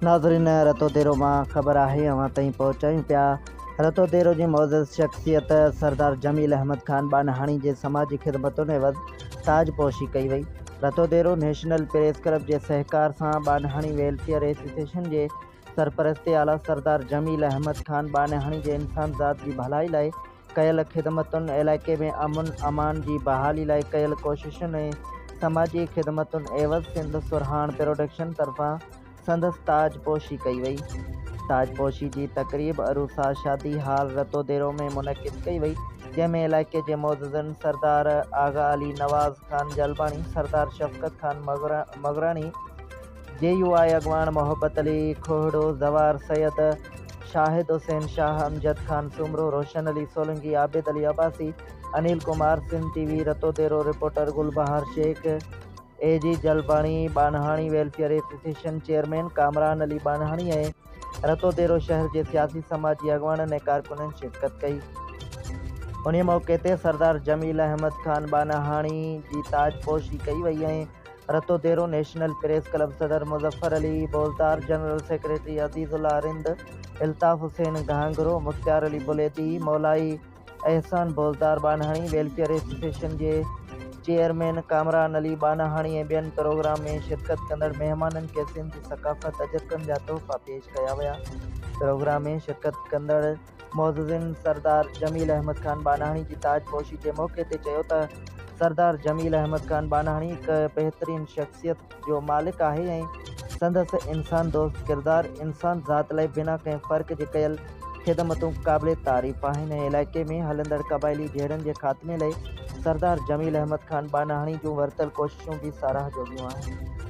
ناظرين رتوديرو مان خبر آهي اوهان تائين پهچايون پيا رتوديرو جي معزز شخصيت سردار جميل احمد خان ٻانهاڻي جي سماجي خدمتن عيوض تاج پوشي ڪئي وئي رتوديرو نيشنل پريس ڪلب جي سهڪار سان ٻانهاڻي ويلفيئر ايسوسيئيشن جي سرپرستي اعليٰ سردار جميل احمد خان ٻانهاڻي جي انسان ذات جي ڀلائي لاء ڪيل خدمتن، علائقي ۾ امن امان جي بحالي لاء ڪيل ڪوششن ۽ سماجي خدمتن عيوض سنڌ سرهاڻ پروڊڪشن طرفان سندس تاج پوشي ڪئي وئي. تاج پوشي جي تقريب عروسا شادي هال رتوديرو ۾ منعقد ڪئي وئي، جنهن ۾ علائقي جي معززن سردار آغا علي نواز خان جلباڻي، سردار شفقت خان مغراڻي، جي يو آء اڳواڻ Mohabbat Ali Kohro, Zawar Syed, Shahid Hussain Shah, Amjad Khan Soomro, Roshan Ali Solangi, Abid Ali Abbasi, Anil Kumar, Sindh T V Ratodero reporter Gul Bahar Shaikh, A G Jalbani, Banhani welfare association chairman Kamran Ali Banhani ۽ Ratodero شهر جي سياسي سماجي اڳواڻن ۽ ڪارڪنن شرڪت ڪئي. انهي موقعي تي سردار جميل احمد خان ٻانهاڻي جي تاج پوشي ڪئي وئي ۽ رتوديرو نيشنل پريس ڪلب صدر مظفر علي بوزدار، جنرل سيڪريٽري عزيز الله رند، الطاف حسين گهانگهرو، مختيار علي بليدي، مولائي احسان بوزدار ٻانهاڻي، ويلفيئر ايسوسيئيشن جي چيئرمين ڪامران علي ٻانهاڻي ۽ ٻين پروگرام ۾ شرڪت ڪندڙ مهمانن کي سنڌ ثقافت اجرڪن جا تحفا پيش ڪيا ويا. پروگرام ۾ شرڪت ڪندڙ معززين سردار جميل احمد خان ٻانهاڻي جي تاج پوشي جي موقعي تي چيو ته سردار جميل احمد خان ٻانهاڻي هڪ بهترين شخصيت جو مالڪ آهي ۽ سندس انسان دوست ڪردار انسان ذات لاء بنا ڪنهن فرق جي ڪيل خدمتون قابل تعريف آهن ۽ علائقي ۾ هلندڙ قبائلي جهيڙن جي خاتمي لاء سردار جميل احمد خان ٻانهاڻي جون ورتل ڪوششون به ساراهه جوڳيون آهن.